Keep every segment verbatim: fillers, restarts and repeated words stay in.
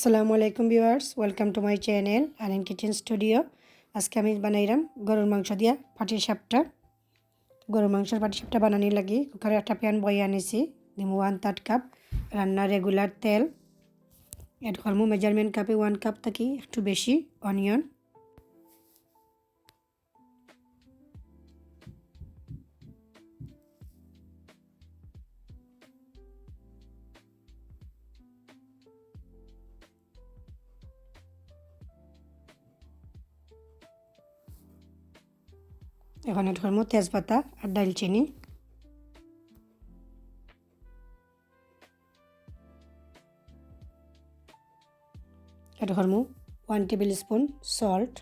আসসালামু আলাইকুম viewers, welcome to my channel Alin Kitchen Studio। আজকে আমি বানাইরাম গরুর মাংস দিয়া পাটিসাপটা। গরুর মাংসর পাটিসাপটা বানানির লাগি কুকারো একটা pan বইয়া নিছি, দিমু one third cup রান্নার regular তেল। Add করমু measurement cupএ one cup থাকি একটু বেশি onion। এখন add করমু তেজপাতা আর দারচিনি। Add করমু one table spoon salt।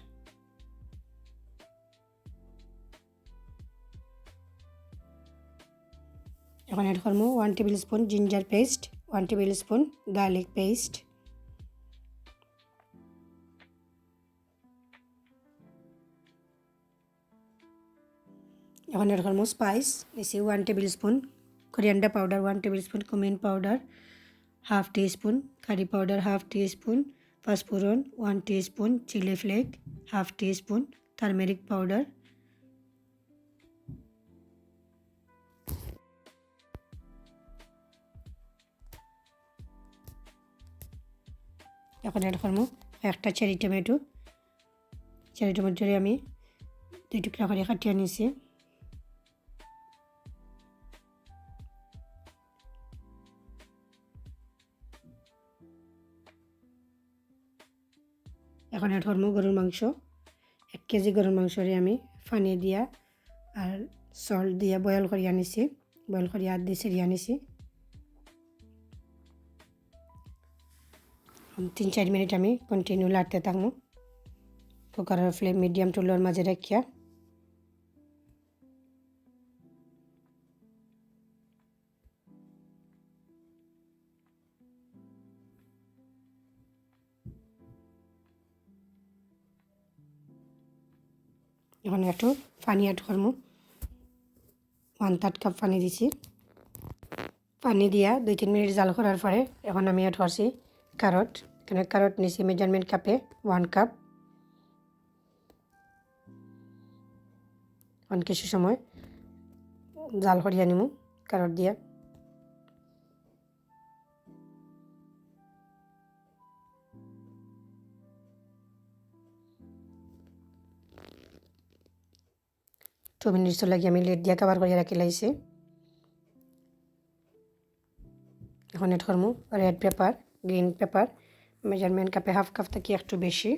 এখন add করমু one table spoon ginger paste, one table spoon garlic paste। এখন add করমু spice, নিছি one table spoon coriander powder, one table spoon cumin powder, half tea spoon curry powder, half tea spoon পাঁচফোড়ন, one tea spoon chilli flake, half tea spoon turmeric powder। এখন add করমু একটা cherry tomato। Cherry tomatoরে আমি দুই টুকরা করি কাটিয়া নিছি। এখন add করমু গরুর মাংস। এক কেজি গরুর মাংসরে আমি পানি দিয়া আর salt দিয়া boil করিয়া নিছি, boil করিয়া আধা ছিড়িয়া নিছি। এখন তিন চার মিনিট আমি continue লাড়তে থাকমু কুকারর flame medium to low-র মাঝে রাখিয়া। এখন একটু পানি add করমু, one third cup পানি দিছি। পানি দিয়া দুই তিন মিনিট জাল করার পরে এখন আমি add করছি carrot। এখানে carrot নিছি measurement cupএ one cup। এখন কিছু সময় জাল করিয়া নিমু carrot দিয়া। Two minutes লাগি আমি lid দিয়া cover করিয়া রাখিলাইছি। এখন add করমু red pepper, green pepper, measurement cupএ half cup থাকি একটু বেশি।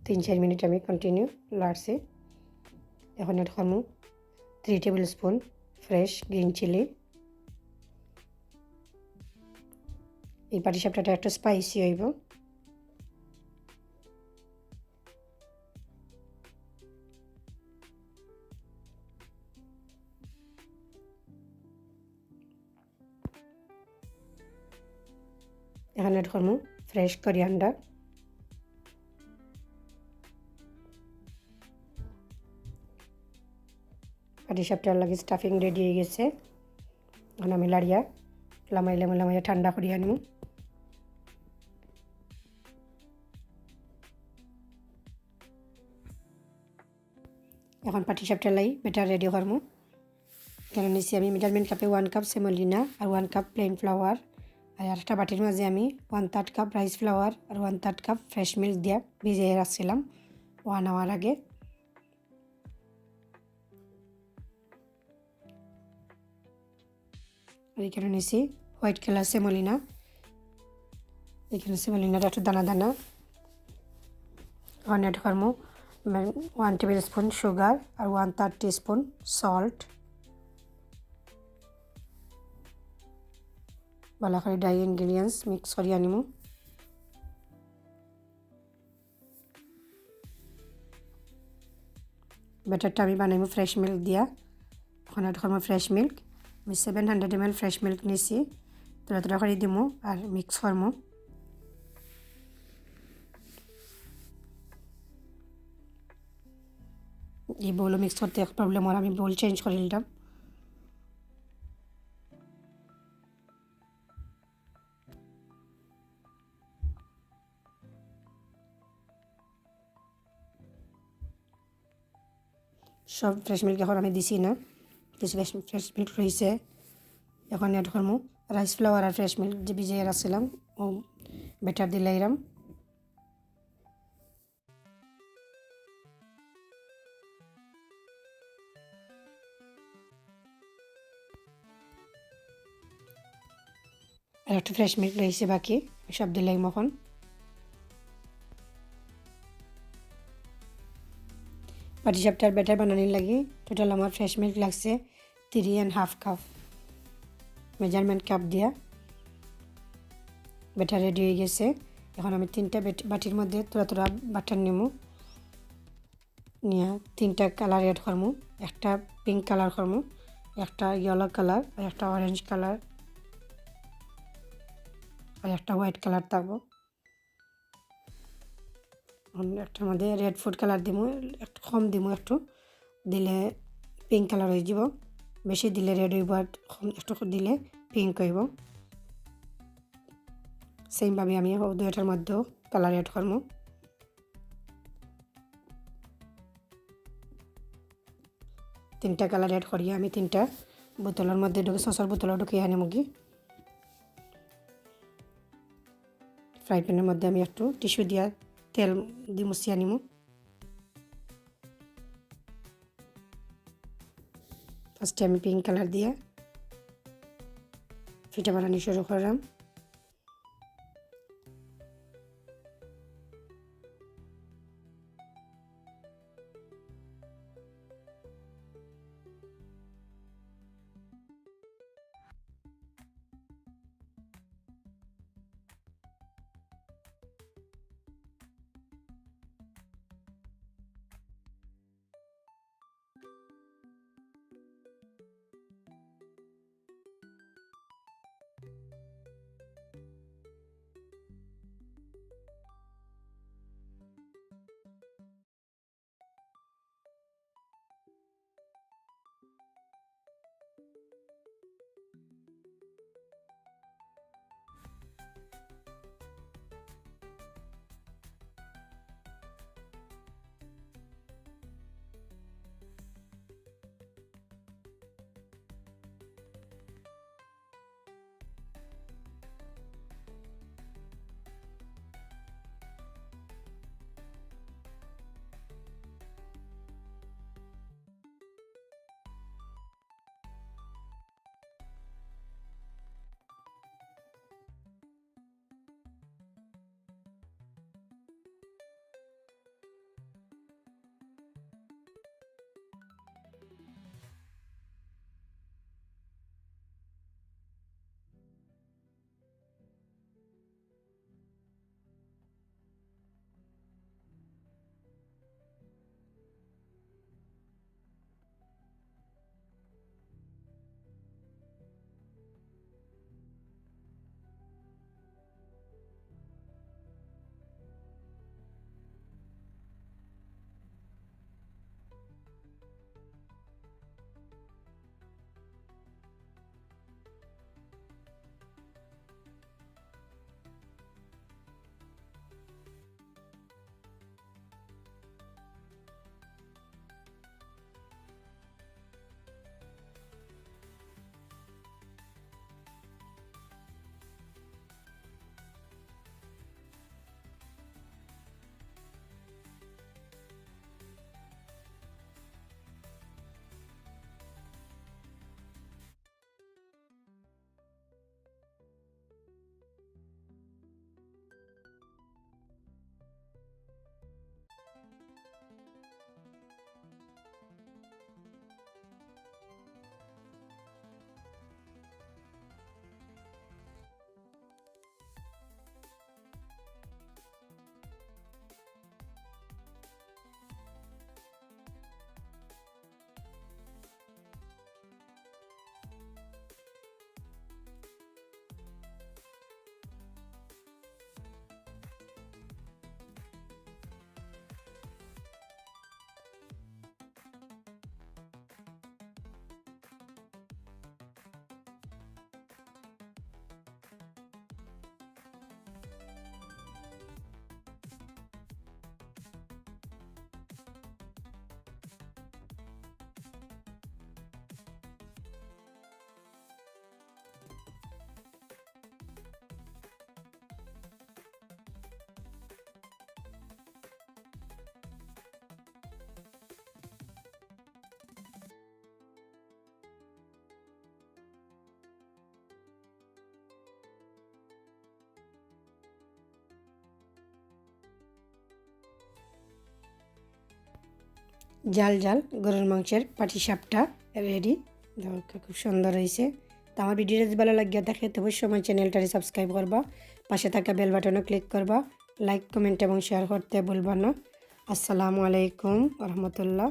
তিন চার মিনিট আমি continue লাড়ছি। এখন add করমু three table spoon fresh green chilli। এই পাটিসাপটাটা একটু spicy অইবো। এখন add করমু fresh coriander। পাটিসাপটার লাগি stuffing ready অইগেছে। এখন আমি লাড়িয়া লামাই লামাই লামাইয়া ঠান্ডা করিয়া নিমু। এখন পাটিসাপটার লাগি batter ready করমু। এখানে নিছি আমি measurement cupএ one cup semolina আর one cup plain flour। আর একটা বাটির মাঝে আমি one third cup rice flour আর one third cup fresh milk দিয়া ভিজিয়ে রাখছিলাম one hour আগে। আর এখানে নিছি white colour semolina। এখানে semolinaটা একটু দানা দানা। এখন add করমু, মানে, one table spoon sugar আর one third tea spoon salt। ভালা করি dry ingredients mix করিয়া নিমু। Batterটা আমি বানাইমু fresh milk দিয়া। এখন add করমু fresh milk। আমি seven hundred ml fresh milk নিছি, থুড়া থুড়া করি দিমু আর mix করমু। এই বোলও মিক্স করতে এক প্রবলেম অর, আমি বোল চেঞ্জ করি নিলাম। সব ফ্রেশ মিল্ক এখন আমি দিছি না, কিছু ফ্রেশ ফ্রেশ মিল্ক রইছে, এখন অ্যাড করমু রাইস ফ্লাওয়ার আর ফ্রেশ মিল্ক যে ভিজাইয়া রাখছিলাম, ও ব্যাটার দিলাইরাম। আর একটু ফ্রেশ মিল্ক রইছে বাকি, সব দিলাইমু এখন। পাটিসাপটার ব্যাটার বানানির লাগি টোটাল আমার ফ্রেশ মিল্ক লাগছে three and half cup. Measurement cup দিয়া ব্যাটার রেডি অই গেছে। এখন আমি তিনটা বেট-, বাটির মধ্যে থুড়া থুড়া বাটার নিমু। নিয়া তিনটা কালার অ্যাড করমু, একটা পিঙ্ক কালার করমু, একটা ইয়েলো কালার, আর একটা অরেঞ্জ কালার, আর একটা হোয়াইট কালার থাকবো। এখন একটার মধ্যে রেড ফুড কালার দিমু, একটু কম দিমু, একটু দিলে পিঙ্ক কালার অই যিবো, বেশি দিলে রেড অইবো, আর কম একটু দিলে পিঙ্ক অইবো। সেম ভাবে আমি দুইটার মধ্যেও কালার অ্যাড করমু। তিনটা কালার অ্যাড করিয়া আমি তিনটা বোতলর মধ্যে ঢুকে, সসর বোতলো ঢুকিয়া আনিমুগি। ফ্রাই প্যানের মধ্যে আমি একটু টিস্যু দিয়া তেল দি মুছিয়া নিমু। ফার্স্টে আমি পিঙ্ক কালার দিয়া ফিটা বানানি শুরু করলাম। ঝাল ঝাল গরুর মাংসের পাটিসাপটা রেডি। দেখো, খুব সুন্দর হয়েছে। তো আমার ভিডিওটা যদি ভালো লাগিয়া থাকে, তো অবশ্যই আমার চ্যানেলটারে সাবস্ক্রাইব করবা, পাশে থাকা বেল বাটনও ক্লিক করবা, লাইক, কমেন্ট এবং শেয়ার করতে ভুলবা না। আসসালামু আলাইকুম রহমতুল্লাহ।